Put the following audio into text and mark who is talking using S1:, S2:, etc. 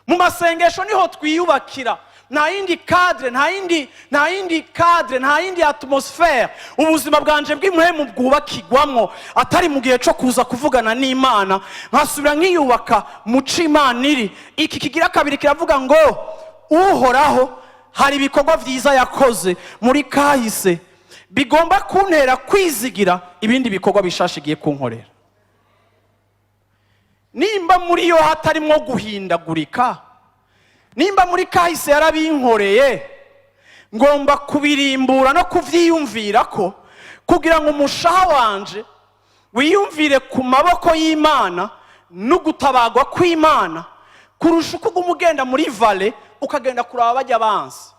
S1: Mu masengesho niho twiyubakira. Nta yindi cadre, nta yindi cadre, nta yindi atmosphère ubuzima bwanje bw'impwemu bwubakigwamwo atari mu gihe cyo kuza kuvugana n'Imana, nkasubira nkiyubaka mu co Imana iri. Iki kigira kabiri kiravuga ngo Uhoraho hari ibikorwa byiza yakoze muri kahise bigomba kuntera kwizigira ibindi bikorwa bishasha igiye kunkorera. Nimba muri yo hatarimwo guhindagurika, nimba muri kahise yarabinkoreye, ngomba kubirimbura no kuvyiyumvira ko kugira ngo umushaha wanje wiyumvire ku maboko y'Imana n'ugutabagwa kw'Imana, kurusha uko uguma ugenda muri vallée, ukagenda kuraba bajya bansi.